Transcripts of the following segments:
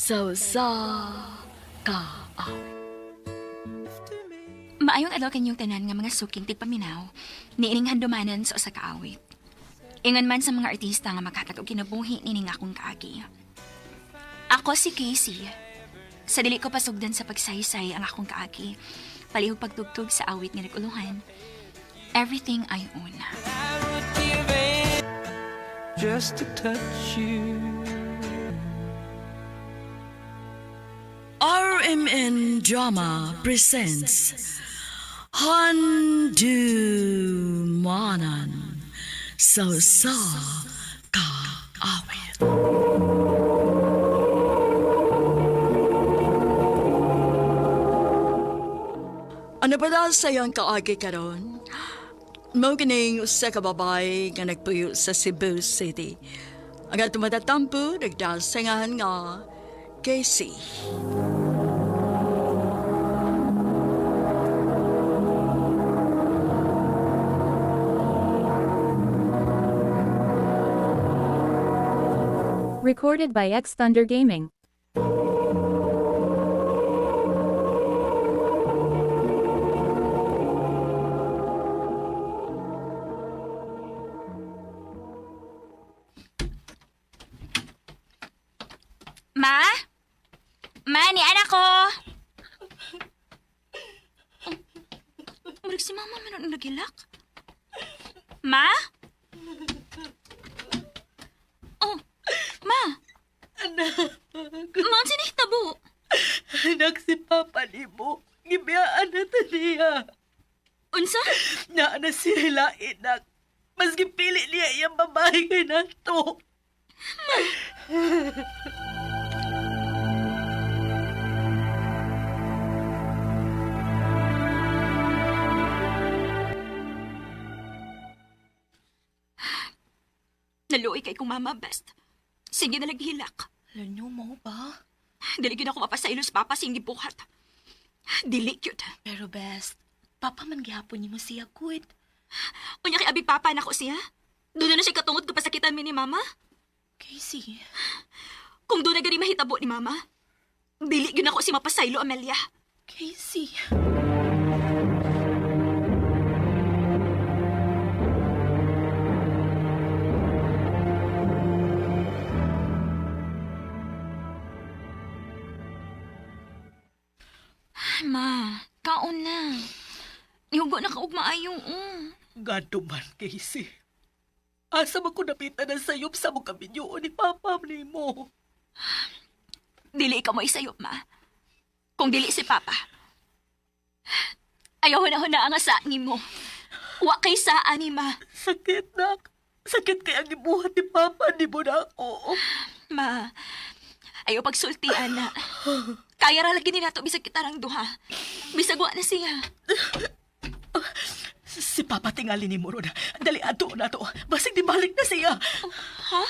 Sa usa ka awit. Maayong adlaw kanyong tanan nga mga suking tigpaminaw, niining handumanan sa usa ka awit. Ingon man sa mga artista nga makatag og kinabuhi nining akong kaagi. Ako si Casey. Sa dili ko pasugdan sa pagsaysay ang akong kaagi, palihog pagtugtog sa awit nga naguluhan. Everything I Own. Just to touch you. RMN Drama presents Handumanan sa usa ka awit. Ano ba dahil sa iyong kaagi karon? Mao kining usa ka babae nga nagpuyo sa Cebu City. Ang atong matatampo nagdasangan nga Casey. Recorded by X Thunder Gaming. Ma? Ma, ni anak ko! Murag si mama man ang nagilak. Ma? Oh, ma! Anak, Ma, ang sinihitabo? anak si Papa nimo. Gibiyaan na ta niya. Unsa? Naa na siya lain, anak. Mas gipili niya iyang babae kay nato. Naluoy kay kong mama, best. Sige na naghilak. Alam mo ba? Dili gyud ako mapasailos papa sing gibuhat. Dili gyud. Pero best, papa man gihapon nimo siya good. Unya kay abi papa nako siya. Doon na siya katungod ko pasakitan mi ni mama. Casey, Kung doon na gani mahitabo ni mama, dili gyud ako si mapasaylo, Amelia. Casey. Ay, ma, kaon na. Ihugo na ka og maayo. Gado man, Casey. Asa man ko napita na sayop sa mong kaminyoon ni Papa nimo. Dili ka mo isayop, ma. Kung dili si Papa. Ayaw na na ang asa nimo. Wa kay saa ni ma. Sakit, nak. Sakit kay ang gibuhat ni Papa nimo na ako. Ma, ayaw pagsulti, ana. Kaya ra lagi ni nato bisag kita rang duha. Bisag wa na siya. Si Papa tingali ni mo ron. Dali, ato na to. Basig di balik na siya. Ha?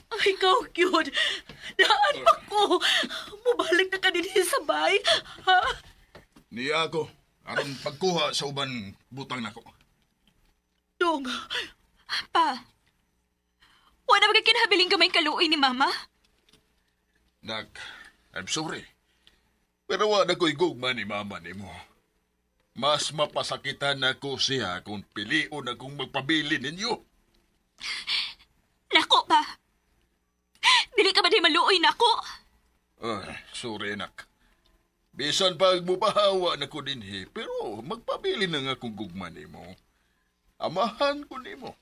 Ay, ikaw, cute. Daan pa ko. Mubalik na ka din sa bay. Ha? Niya ako, aron pagkuha sa uban butang nako. Dong, Pa, wala ba kinahabiling gamay kaluoy ni Mama? Nak, I'm sorry. Pero wa na ko'y gugma ni mama nimo. Mas mapasakitan ako siya kung pilion akong magpabili ninyo. Nako pa. Dili ka ba di maluoy nako? Ay, sorry nak. Bisan pag mupahawa na ko dinhi, pero magpabili na nga kong gugma nimo. Amahan ko nimo.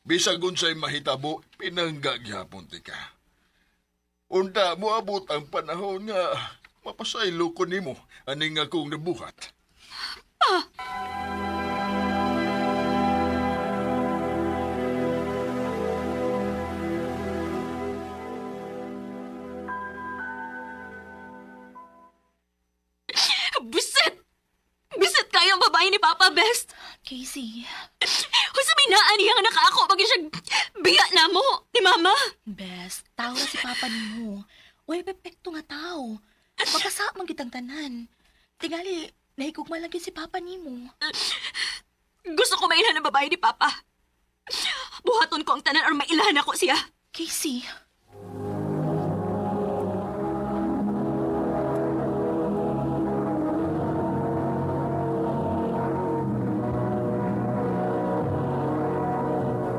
Bisag unsay mahitabo, pinangga gyapon ti ka. Unta moabot ang panahon nga mapasaylo ko nimo aning akong nabuhat. Buset! Buset kayo ang babae ni Papa Best. Casey, Kung may naan niya nga nakaako pag siya biya na mo ni Mama. best, tao si papa nimo. Uy, pepekto nga tao. Magkasa man kitang tanan. Tingali, nahigugma lang gyud si papa nimo. Gusto ko mailhan ang babae ni Papa. Buhaton ko ang tanan or mailhan ako siya. Casey.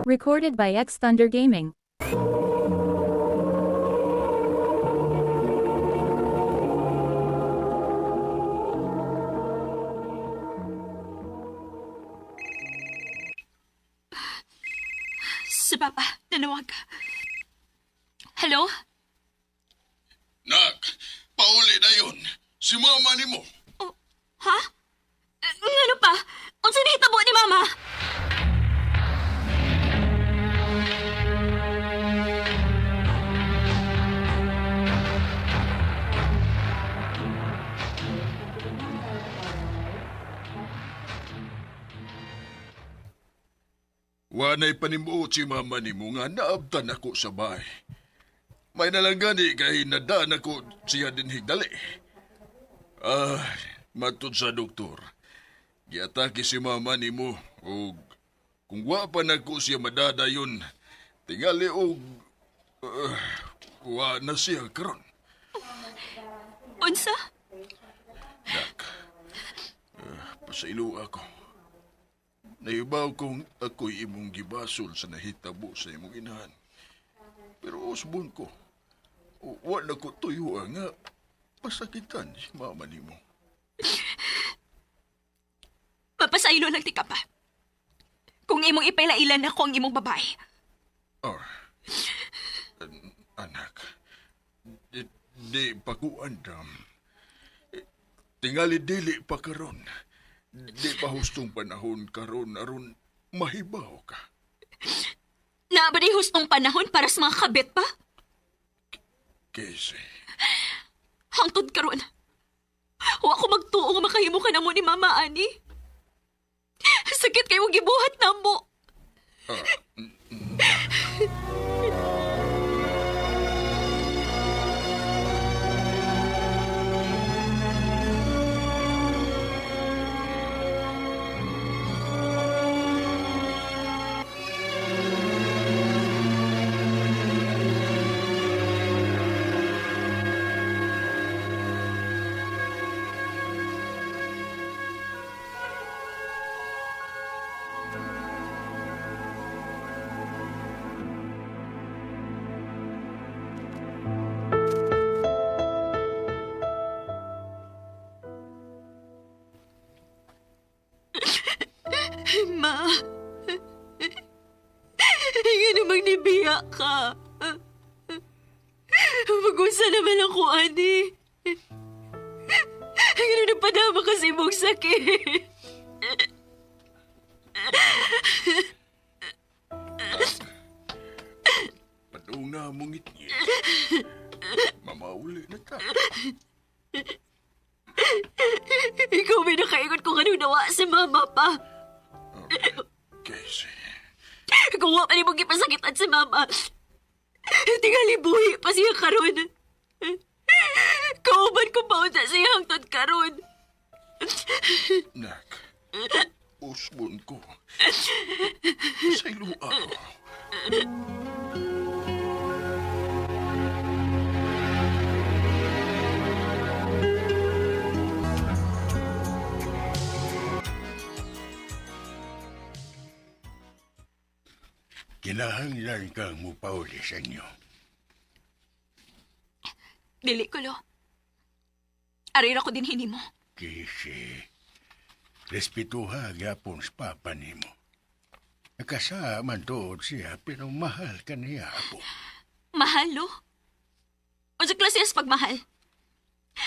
Recorded by X Thunder Gaming. Si Papa, nanawag. Hello? Nak, pauli na yun. Si mama nimo. Oh, ha? Ngano pa? Unsa nahitabo ni Mama? Wanay panimuot si mama nimo nga naabtan ako sa bahay. May nalanggani kay nadaan ako siya din higdali. Ah, matud sa doktor. Giatake si mama nimo og kung wa pa nako siya madadayon, tingali og wa na siya karon. Unsa? Nak, pasailo ako. Naibaw kong ako'y imong gibasol sa nahitabo sa imong inahan. Pero usbon ko, wa na ko tuyo nga pasakitan si mama nimo. Mapasaylo lang ti ka pa. Kung imong ipailailan ako ang imong babae. Oh, anak, di pa ko andam. Tingali dili pa karon. Di pa hustong panahon karon aron mahibaw ka. Naa ba di hustong panahon para sa mga kabit pa? Casey. Hangtod karon. Wa ko magtuo nga makahimo ka namo ni Mama ani. Sakit kayo gibuhat namo. Ma. Nga namang nibiya ka. Mag-usa naman ako, ani. Nga napadama ka sa imong sakit. Padung na mong ngitngit. Mamauli na ta. Ikaw may nakaingon kung anong nawa si mama pa. Casey, Kung wa pa nimo gipasakitan si mama, tingali buhi pa siya karon. Kauban ko pa unsa siya hangtod karon. nak. Usbon ko. Sa ako. Kinahanglan kang mupauli sa inyo. Dili ko lo. Arira ko din hinimo. Kisi, respetuha gyapon sa papa nimo. Nakasa man tuod siya pero mahal ka niya apo. Mahal lo. Unsa klase as pagmahal?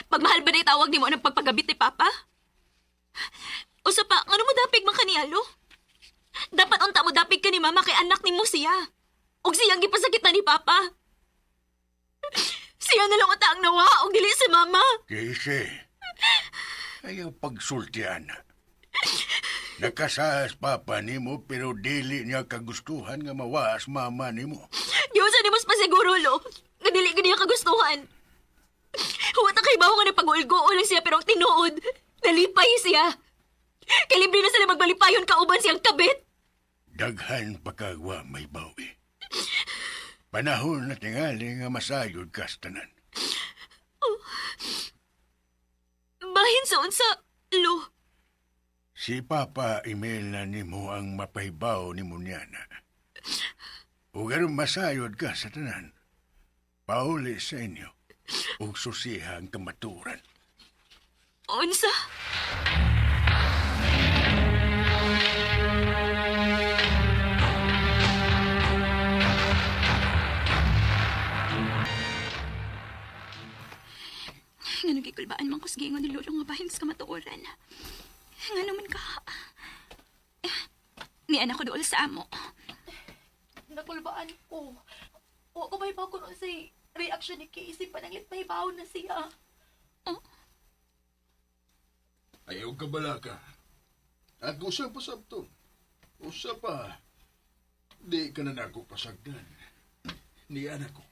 Pagmahal ba na itawag nimo ng pagpagabit ni Papa? Usa pa, ngano mo dapig man kaniya lo? Dapat unta mo dapig ka ni Mama kay anak nimo siya. Og siyang gipasakit na ni Papa. Siya na lang unta ang nawa og dili si Mama. Kisi, ayaw pagsultian. Nakasahas papa nimo pero dili niya kagustuhan nga mawaas mama nimo. Diyon sa nimos pasiguro lo. Nga dili gid niya kagustuhan. Huwag ta kay bawo nga nagpag-ulgo lang siya pero ang tinuod, nalipay siya. Kay libre na sila magbalipayon kauban siyang kabit. Daghan pa kagwa may bawi. Panahon na tingali nga masayod kastanan. Bahin sa unsa, lo. Si Papa email na nimo ang mapahibaw ni Munyana. Ug aron masayod ka sa tanan, pauli sa inyo ug susiha ang kamaturan. Unsa? Nga gikulbaan man ko sa giingon ni Lolo nga bahin sa kamatuoran. Nga naman ka. Eh, ni anak ko dool sa amo. Nakulbaan ko. Wa ko mahibaw ko noon sa reaction ni Casey. Pananglit mahibaw na siya. Ayaw ka balaka. Ako sa pasabto. Usa pa. Di ka na nako pasagdan. Ni anak ko.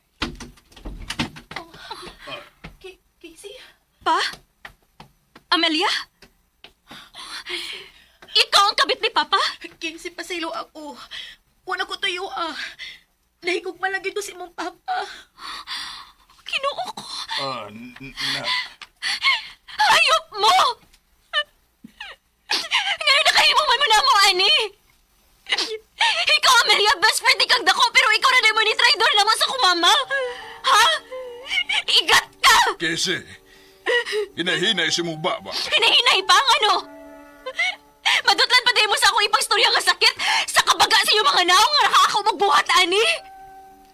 Casey? Pa? Amelia? Ikaw ang kabit ni Papa? Casey, pasaylo ako. Wala ko tuyo ah. Nahigugma lang gid ko si imong papa. Kinuo ko. Ah, nak. Hayop mo! Ngayon nakahimo man mo na mo, ani! Ikaw, Amelia, best friend ni kang dako, pero ikaw na mo ni traidor naman sa kumama! Ha? Igat ka! Kese, hinahinay si mong baba. Hinahinay pa ang ano? Madutlan pa din mo sa akong ipagstorya nga sakit sa kabaga sa iyong mga naong nga nakakaw magbuhat, ani!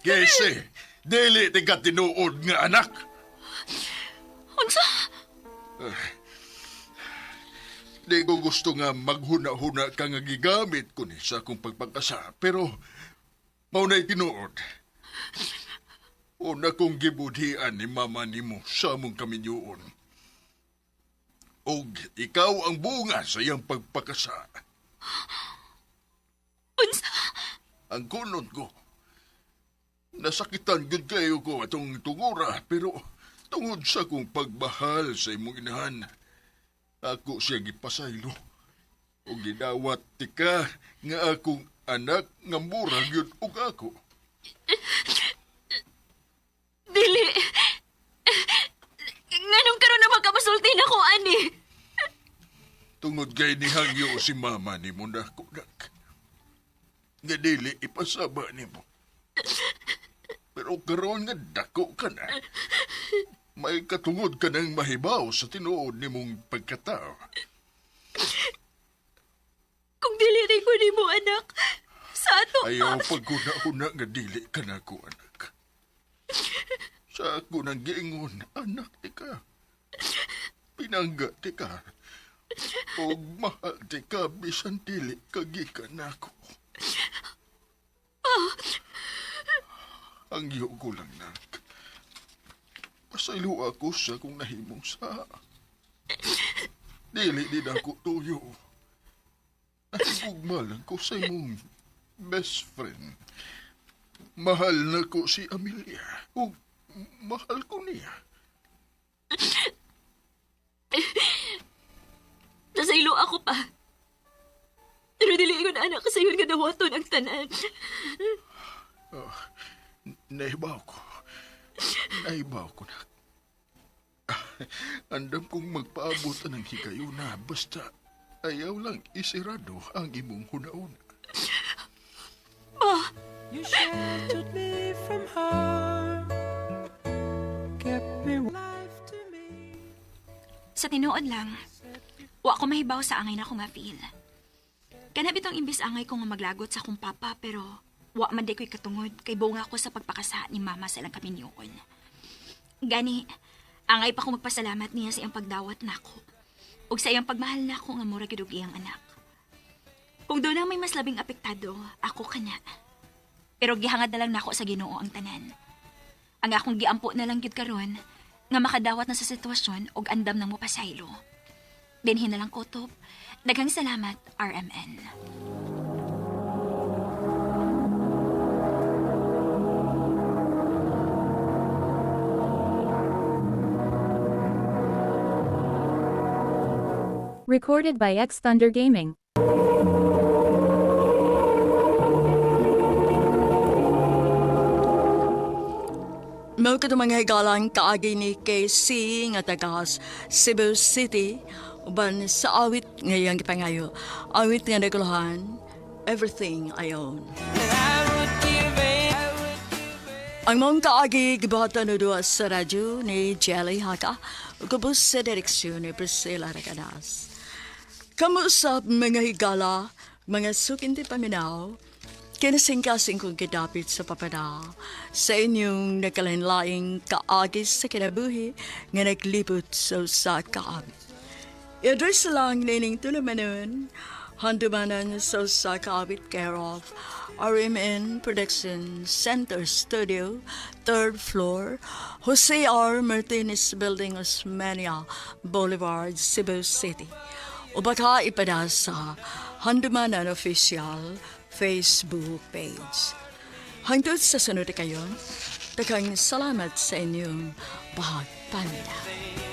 Kese, dili ti ka tinuod nga anak. Unsa? Di ko gusto nga maghuna-huna ka nga gigamit ko ni sa akong pagpagkasa, pero mao na'y tinuod. Una kong gibudhian ni mama nimo sa among kaminyuon. Og ikaw ang bunga sa iyang pagpakasa. Unsa? Ang kunot ko. Nasakitan gud kayo ko atong tungura, pero tungod sa kong pagbahal sa imong inahan, ako siya gipasaylo. O gidawat tika nga akong anak nga mura gyud og ako. Dili. Nganong karon na magkapasulti na ko, ani? Tungod kay nihangyo si mama ni mo na kunak. Nga dili ipasaba nimo. Pero karon nga dako ka na. May katungod ka ng mahibaw sa tinuod nimong pagkatao. Kung dili rin ko nimo, anak, sa ato Ayaw pagkuna-una nga dili ka na ko, anak. Sa ako nang giingon, anak ti ka. Pinangga ti ka. Og mahal ti ka, bisan dili ka gikan nako. Ang iyo ko lang, nak. Pasaylo ako sa kung nahimong sa. Dili din ako tuyo. Nahigugma lang ko sa imong best friend. Mahal na ko si Amelia. O mahal ko niya. Nasaylo ako pa. Pero dili ko na anak sa nga dawaton ang tanan. Naibaw ko. Naibaw ko na. Andam kong magpaabot ng higayuna basta ayaw lang isirado ang imong hunauna. You sheltered me from harm, kept me life to me. Sa tinuod lang, wa ko mahibaw sa angay na ko nga feel. Kana bitong imbis angay ko nga maglagot sa akong papa pero wa man di ko'y katungod kay bunga ko sa pagpakasa ni mama sa ilang kaminyoon. Gani, angay pa ko magpasalamat niya sa iyang pagdawat nako. Ug sa iyang pagmahal nako nga mura gyud og iyang anak. Kung doon ang may mas labing apektado, ako kana. Pero gihangad na lang nako sa Ginoo ang tanan. Ang akong giampo na lang gyud karon nga makadawat na sa sitwasyon og andam nang mopasaylo. Dinhi na lang kutob. Daghang salamat, RMN. Recorded by X Thunder Gaming. Mao kadto mga higalang kaagi ni KC nga taga Cebu City uban sa awit ngayong gipangayo. Awit nga naguluhan, Everything I Own. I would give Ang maong kaagi gibuhatan o duwa sa radyo ni Jelly Haka ug ubos sa direksyon ni Priscilla Recanas. Kamuusap mga higala, mga sukinti paminaw, kinasingkasing kong gidapit sa papada sa inyong nagkalainlaing kaagi sa kinabuhi nga naglibot sa usa ka kaawit. I-address lang nining tulumanon, handumanan sa usa ka awit care of RMN Production Center Studio, third floor, Jose R. Martinez Building, Osmeña Boulevard, Cebu City. O baka ipada sa Handumanan Official Facebook page. Hangtod sa sunod kayon, daghang salamat sa inyong pagpaminaw.